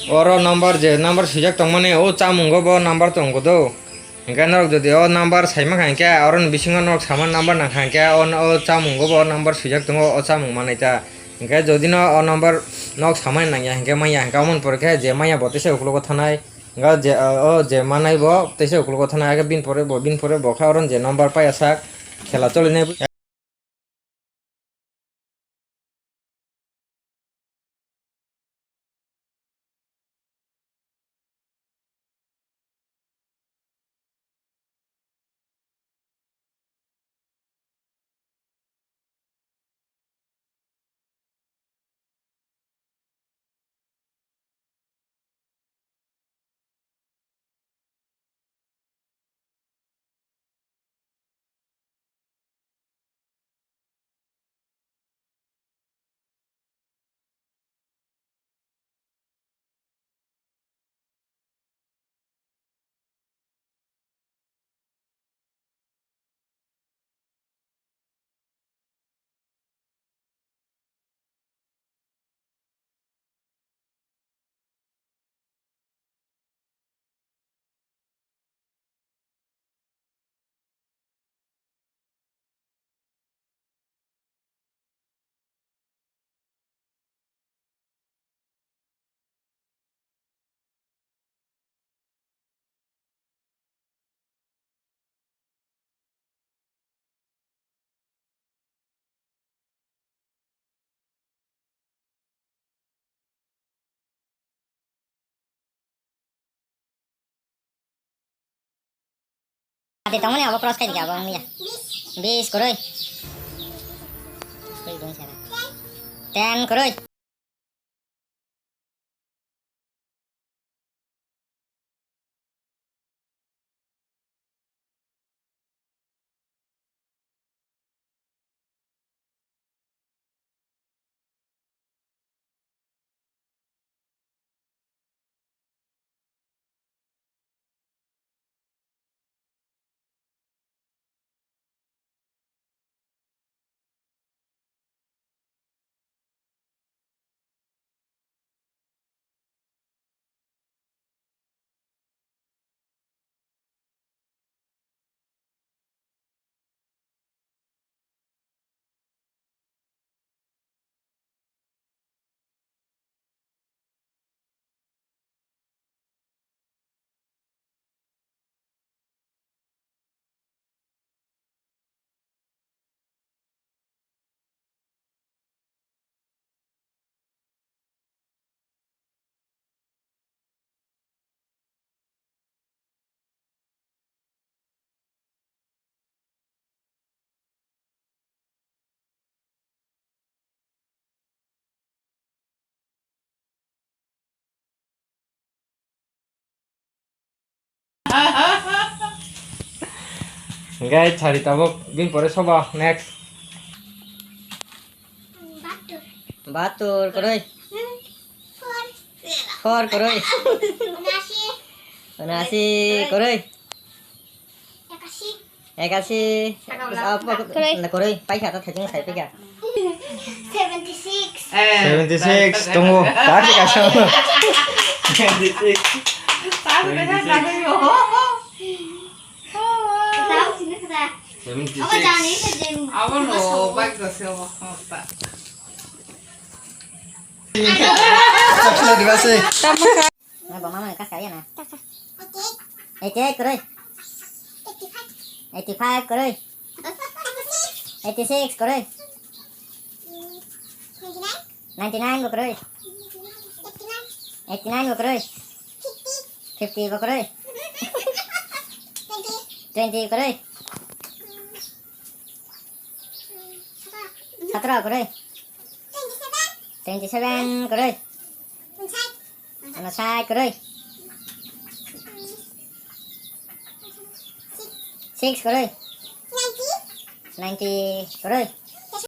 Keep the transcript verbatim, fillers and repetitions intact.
Oro number, je number swijak tongmani, o chamungo bo number tongo do. Hinkhe norok jodi o number saima kha hinkhe, oroni bisingo norok sama number nang kha hinkhe, o, o chamungo bo number swijak tongo, o chamung manai ta. Hinkhe jodi no o number nok samani nangya hinkhe manya, hinkhe omoni pore khe je manya bo teisa ukulogo thanai. Hinkhe je, o, o je manai bo teisa ukulogo thanai, hinkhe bini pore bo, bini pore bo khe oron je number paiya sak khela cholinai. Ati tongmani abo cross khai dikha abo wngya. Bis kwrwi. Ten kwrwi. Guys, sari tabuk, bini pore soba, next. Batur kwrwi. Four kwrwi. Unasi kwrwi. Ekasi. Kwrwi. Paikha ta thaichung sai paikha. Seventy six. Seventy six tongo. Seventy six. Seventy six. Abo no bike da se obo. Eighty eight kwrwi. Eighty five kwrwi. Eighty six kwrwi. Ninety nine bo kwrwi. Eighty nine bo kwrwi. Fifty bo kwrwi. Twenty kwrwi. Satro kwrwi. Twenty seven kwrwi. Unosat kwrwi. Six kwrwi. Ninety kwrwi.